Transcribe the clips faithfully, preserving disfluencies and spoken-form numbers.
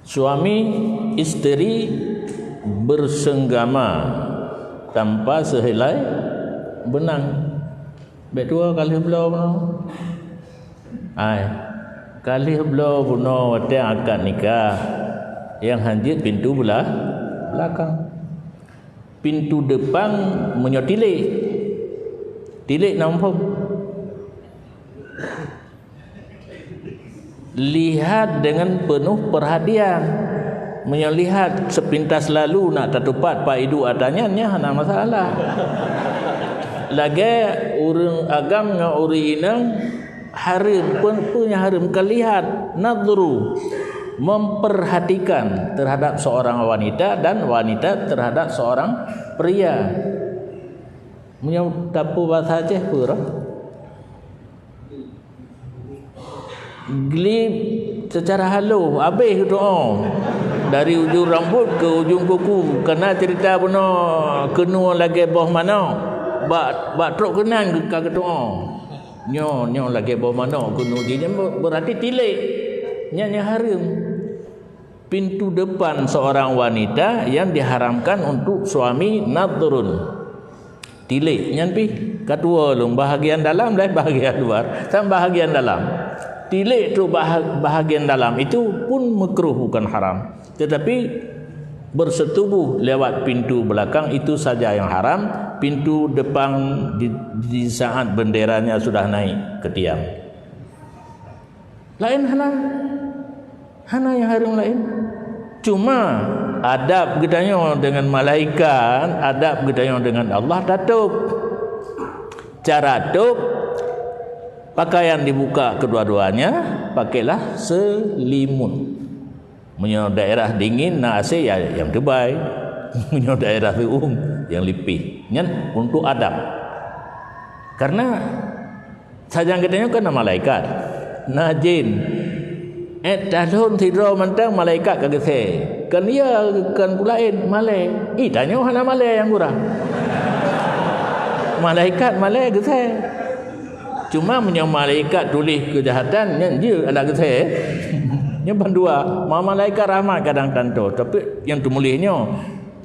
Suami isteri bersenggama tanpa sehelai benang. Bèk tuwo ka lheueh bloe bunoe. Ai, ka lheueh bloe bunoe watèe akad nikah, nyang hanjeuet pintoe beulah-, beulakang. Pintoe depan meunyoe tilék. Tilék na muphom. Lihat dengan penuh perhatian. Meunyoe lihat sepintas lalu nak tatupat pak iduek ata nyan, nyan hana masalah. Lagèe ureueng agam ngon ureueng inong hareuem, peue, peue nyang hareuem? Keulihat, nadhru, memperhatikan terhadap seorang wanita dan wanita terhadap seorang pria. Meunyoe tapeubasa Aceh peue roh? Glip secara halus, habéh geutu'oh. Dari ujong rambut keu ujong kuku, kana cerita bunoe keunoe lagèe boh manok. Bak, bak trok keunan ka geutu'oh. Nyoe, nyoe lagèe boh manok keunoe jih. Nyan be-, berarti tilék. Nyan nyang hareuem. Pintu depan seorang wanita yang diharamkan untuk suami nadhrun. Tilék nyan pih ka tuwo lom, bahagian dalam dan bahagian luar. Sama bahagian dalam. Tilék tu bah-, bahagian dalam itu pun makruh, bukan haram. Tetapi bersetubuh lewat pintu belakang itu saja yang haram, pintu depan di, di saat benderanya sudah naik ke tiang. Laén hana. Hana nyang hareuem laén. Cuma adab geutanyoe deungon malaikat, adab geutanyoe deungon Allah tatôb. Cara tôb, pakaian dibuka kedua-duanya, pakailah selimut. Meunyoe daerah dingin na AC, ya nyang teubai. Meunyoe daerah siuem, nyang lipéh. Nyan untuk adab. Karena sajan geutanyoe kan na malaikat, na jén. Eh, tathon sidroe mantong malaikat ka geusé. Kon iya, kon peue laén, malèe. Ih, tanyoe hana malèe nyang gura. Malaikat malèe geusé. Cuma meunyoe malaikat tuléh keujahatan, nyan jeuet adak geusé. Nyan ban dua. Ma-, malaikat rahmat kadang tanto, tapi nyang teumuléh nyoe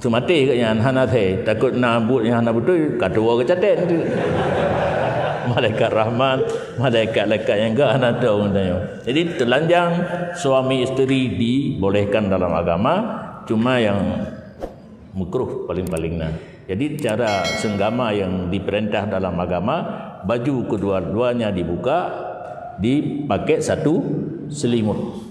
seumaté geuh nyan hana asai, takot na buet nyang hana beutôi, ka tuwoe geucatet nanti. Malaikat rahmat, malaikat-malaikat nyang geuh hana tahu geutanyoe. Jadi, telanjang suami isteri dibolehkan dalam agama, cuma yang makruh paling-paling na. Jadi, cara senggama yang diperintah dalam agama, baju kedua-duanya dibuka, dipakai satu selimut.